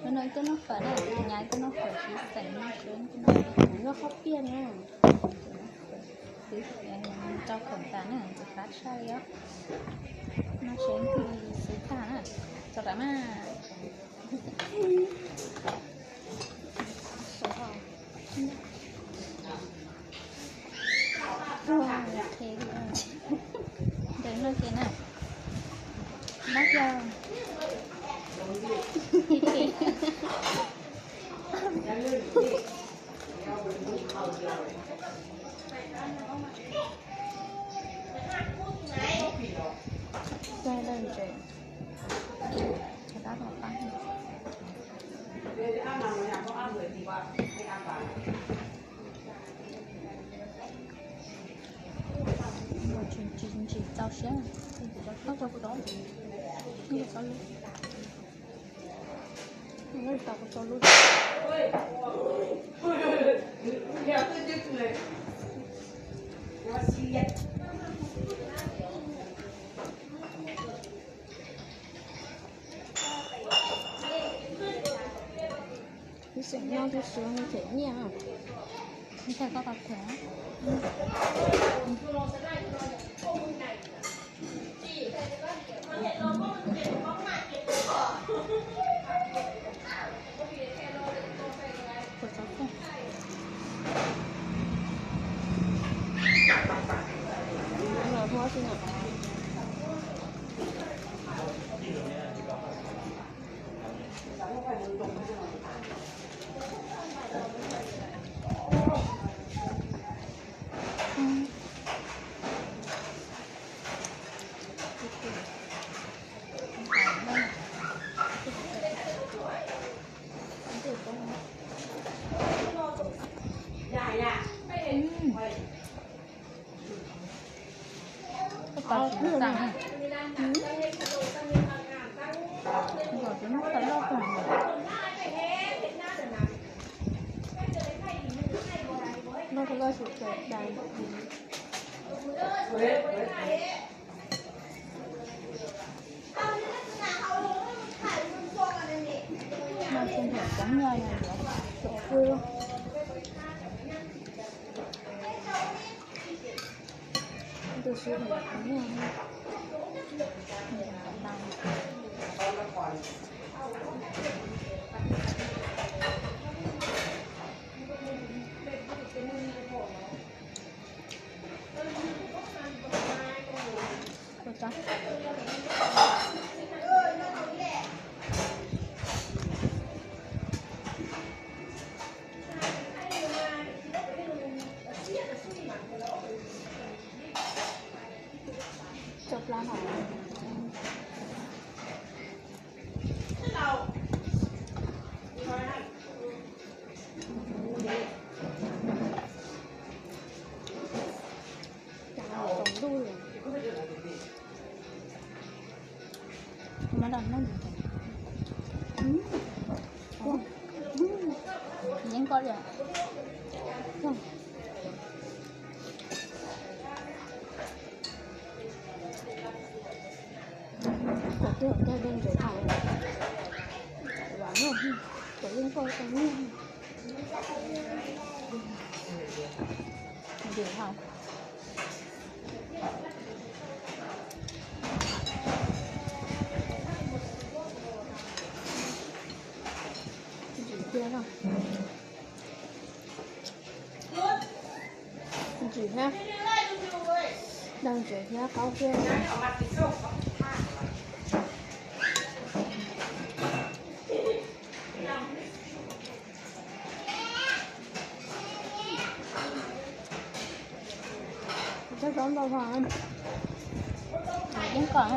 No ib tug noj fawm na, tus nyab ib tug noj fawm, xwb xeem noj seb kuv noj fawm, kuv noj qhob piaj na. Xwb xeem rau khoom tas na, tus qab tshaj li os. Noj seb xwb tag na, tso rau mas. Ntawd no ces na, npab yog Ntsis txaus siab, txaus kuv tau, txaus lub, tau kuv txaus lub. Tus xeem no tus xwb nws them nyiaj. Tus xeem koj tau them. Los hua xwb na. Yeeb koj li. Kom twb hauv ntej dej ntses thaum, vam no, kom yeej koj tau nyiaj. Ntses thaum. Ntsim thiab, dag ntses thiab qaub thiab. Txhob txhob ntau, yeeb kom.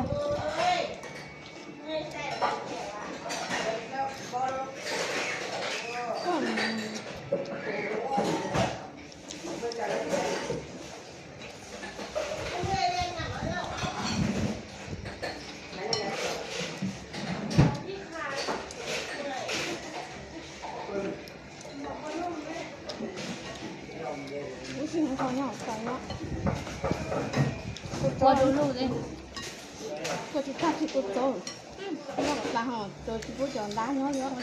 Ua tsis tag tsis kuv txaus. Noj kom tas ho, tus tsis pub cov ntab nyob nyob.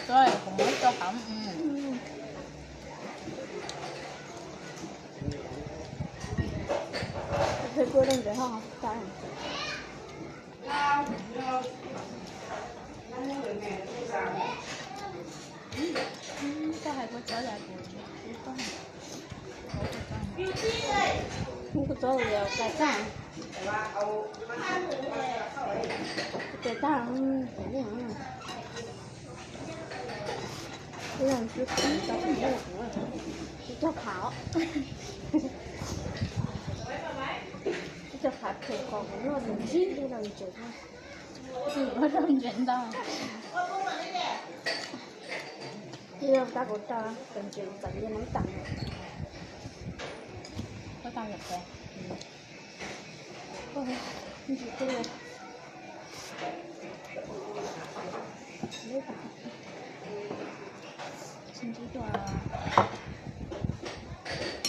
Kuv muab tso hauv. Kua rau ntawd ho tas. Koj hais kua txob los kuv, kua txob los tas tag, tas tag. Ib leeg tsib qhov, ib leeg tsib qhov, ib cog qhav, ib cog qhav khev qos kuv noj ntsib ib leeg ntsev, ib leeg ntsev ntau. Ib leeg tab kuv rau tus ntsev txom nyem no ib tag. Ib tag ntsev. Ntsev tej, ib tag, tsis ntsib dua.